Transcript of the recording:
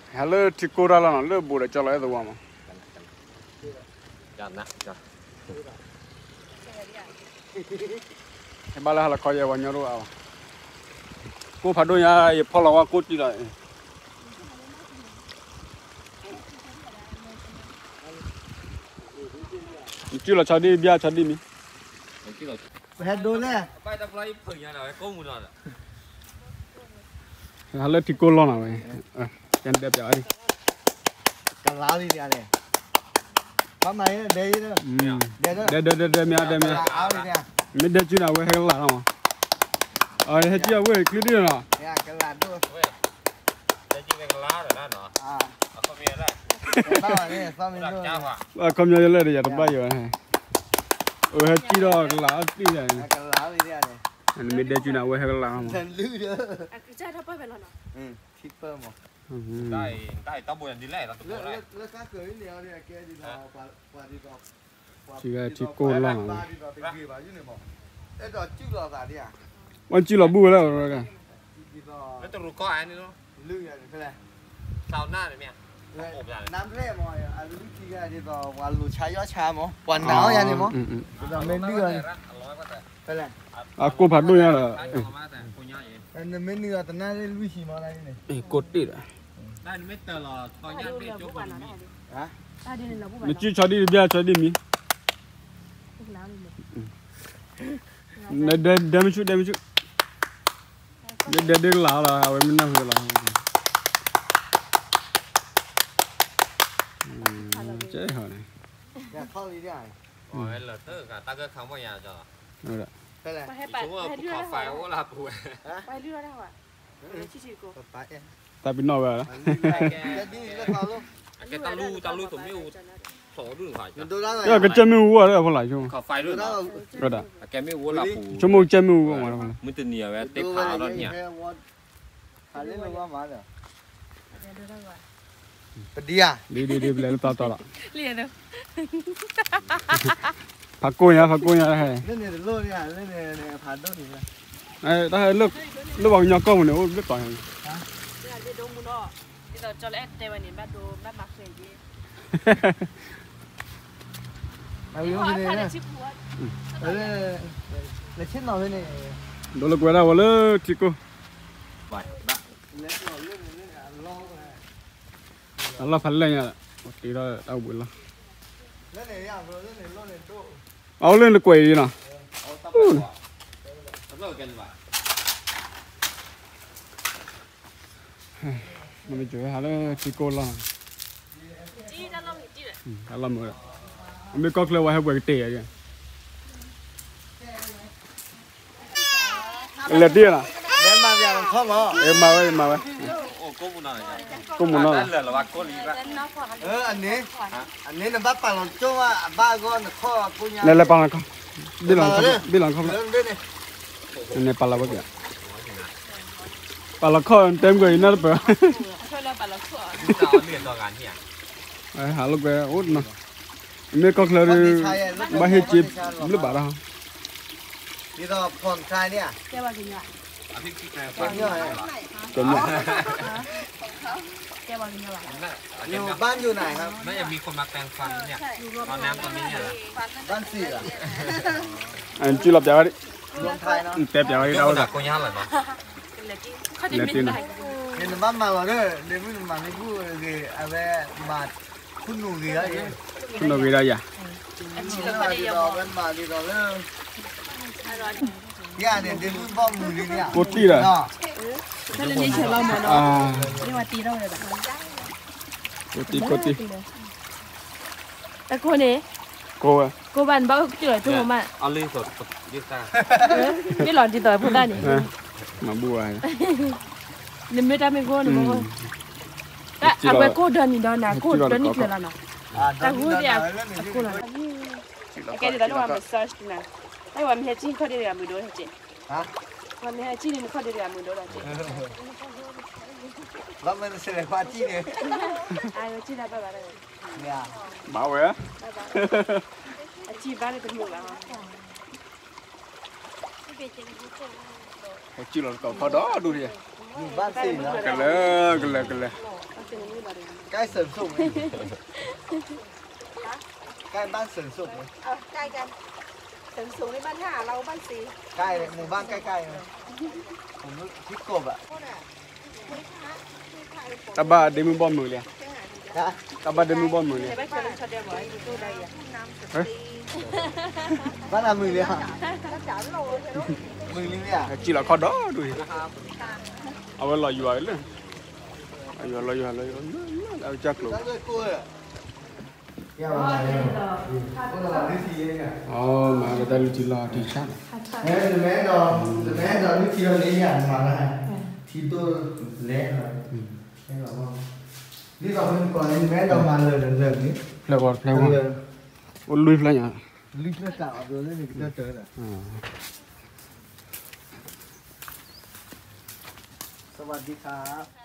ဟဲလၢထံကိၢ်တၢ်လီၢ်နီၤ လၢဘူးဒီးကၠီလီၤအဲၣ်သဝီမး, ဟဲဘၣ်လၢဟါလီၤခီယဲၢ်ဝဲညီတအိၣ်အါဘၣ်, ကိၢ်ဖးဒိၣ်ညါ ယဖီလီၤဝဲကိၢ်တံၢ်လီၤ, နကၠုလီၤဆီဒံၣ်ဘျါဆီဒံၣ်မံၤ, ဟဲဒိလဲၣ် ဟဲလၢထံကိၢ်လီၢ်နီၤဝဲ, ကဲဒဲးပျးဝဲဒၣ်, ကလါလံန့ၣ်, ဘၣ်မၤဒဲး, ဒဲးဒဲးဒဲးမ့ၢ်ဒဲးမ့ၢ်, မ့ၢ်ဒဲးစုန့ၣ် အဝဲဟဲကလါလီၤမး, အဟဲစုအဝဲချံဒံၣ်နီၤ, အခီပညီလၢဒ်ယတဘၣ်ယိၣ်, အဝဲဟဲစုဒီးကလါအီၣ်တံၢ်န့ၣ်, နမ့ၢ်ဒဲးစုန့ၣ် အဝဲဟဲကလါလီၤမး, ထံကိၢ်လီၢ်နီၤဝဲ, ဝဲစုလီၤဘူၣ်ဝဲလၢ, ပှၤနၤအီၣ်ယၤန့ၣ်မး, အကိၢ်ဖးဒိၣ်ညါဒီး, ကိၢ်တံၢ်ဒီး, နစုဆီဒံၣ်တဘျါဆီဒံၣ်မံၤ, ဒဲးဒဲးမ့ၢ်ဆူၣ် ဒဲးမ့ၢ်ဆူၣ်, ဒဲးဒဲးဒ်ကလါလီၤ အဝဲမ့ၢ်နၢ်ဟူလီၤ, ကဲဟီန့ၣ်, တၢ်ပ့ၤနီၣ်ဝဲလီၤ, တၢ်ပ့ၤနီၣ်ဝဲလီၤ, ကစၢၢ်မ့ၣ်အူဝဲလၢအဖီလာ်ဆိ, ကဲမ့ၣ်အူဝဲမး, မုၢ်တနံၤအဝဲသ့ၣ်ဖးအီၤဒီးန့ၣ်ဧါ ပဒံဧါ, ဒ်ဒ်ဒ်ပလဲၤလၢတီတီလီၤ, ဖးကိညါ ဖးကိညါဟဲ, တၢ်ဟဲလၢပှၤကညီကီၢ်ပူၤန့ၣ် အိၣ်ဘျုးတီၤညါ, ဒိးလၢကွဲးဒၣ်ဝဲလၢထံကိၢ် အလီၢ်ဖးလဲၢ်ညါ, တ့ထီၣ်တၢ်ဝံၤလီၤ, အအိၣ်လၢနကွဲးအံၤနီၤ, မ့ၢ်ကၠိၤဟဲလၢထံကိၢ်လီၢ်, တၢ်လီၢ်မုာ်, အမ့ၢ်ကီၢ်ချၢဝဲဟဲပှဲၤကတ့ၢ်ယၤ လဲၤတ့ၢ်နီၤ, မၤဝဲ မၤဝဲ, ကိးမုၢ်နီၢ်, လဲၤလဲၤပာ်လီၤခီၣ်, ဘ့ၣ်လီၤခီၣ်, နပာ်လီၤဝဲက့ၤ, ပာ်လီၤခီၣ် တဲမ့ၢ်ကီးအံၤနီတပၢၢ်, ဟးလိာ်ကွဲအိၣ်နီၤ, မ့ၢ်ကီၢ်ချၢဒီး ဘၣ်ဟ့ၣ်က့ၤဘျုးဘၣ်ဒီး ကၠုလီၤပျးဝဲဒၣ်, တဲပျးဝဲဒၣ်အိၣ်ဒီး, လဲၤတ့ၢ်နီၤ, ဖုနိၣ်ဂ့ၤဒၣ်ယၤ, ကိးတံၢ်ဒီး, ကိးတံၢ် ကိးတံၢ်, ကိးဝဲ, ကိးဘၣ်နဘၣ်အိၣ်ကတၢၢ်လီၤ တိၢ်မး, မ့ၢ်လီၤဒ်သိးဖိသၣ်န့ၣ်, မၤဘူၣ်ဝဲ, နမ့ၢ်တၢ်မ့ၢ်ဂိၢ်နမ့ၢ်ဂိၢ်, တၢ်အဝဲကိၢ်ဒီနံၤဒီနၤ ကိၢ်ဒီနံၤကျၢၤလီၤနီၤ, တၢ်ဂိၢ်သ့ၣ်အကိၢ်လီၤ, အကဲဒ်သိးလၢပှၤ massage တနၤ, တၢ်ပှၤမ့ၢ်ဟဲကံၢ်ခီၣ်ဒ့ၣ်တဂၤမုာ်ဒိၣ်ဟဲက့ၤ, ပှၤမ့ၢ်ဟဲကံၢ်န့ၣ် နခီၣ်ဒ့ၣ်တဂၤမုာ်ဒိၣ်လီၤက့ၤ, ဘၣ်မနုၤလဲၣ် ပှၤကံၢ်န့ၣ်, အကံၢ်တၢ်ဘၣ်ဘၣ်တဂၤ, ဘၣ်ဝဲ, အကံၢ်ဘၣ်န့ၣ်တမုာ်ဘၣ်, ဟဲကံၢ်လီၤတကီၢ်ခီၣ်ဒီဒူၣ်, ကလၢာ် ကလၢာ် ကလၢာ်, ใกล้เสริมสุขไหม ใกล้บ้านเสริมสุขไหม เออ ใกล้กัน เสริมสุขในบ้านท่า เราบ้านสี ใกล้เลย หมู่บ้านใกล้ๆเลย ผมที่กบอ่ะ တၢ်ဘၣ်ဒ့မုၢ်ဘီၣ်မုာ်လံဧါ, တၢ်ဘၣ်ဒ့မုၢ်ဘီၣ်မုာ်လံဧါ, ဘၣ်နၤမုာ်လံဧါ, မုာ်လံဧါ, စံၣ်လီၤခီဒီဒူၣ်အံၤ, အဝဲလီၤယွၤလၢ, လီၤယွၤလီၤယွၤလီၤယွၤလၢအကစၢ်ကျိၤ မၤကတၢ်လုၢ်ထံလီၤတံၢ်ဆၣ်, မၤကတၢ်လုၢ်ထံလီၤတံၢ်ဆၣ်, ထံဒိၣ်လဲၣ်, ဖျၢၣ်ဝီတဖျၢၣ်ဝီ, အိၣ်လွံၢ်ဖျၢၣ်ညါ, လွံၢ်ဖျၢၣ်တၢ်အီၤဘျီလၢန့ၣ်ကတၢၢ်တၢၢ်ဒီး, สวัสดีครับ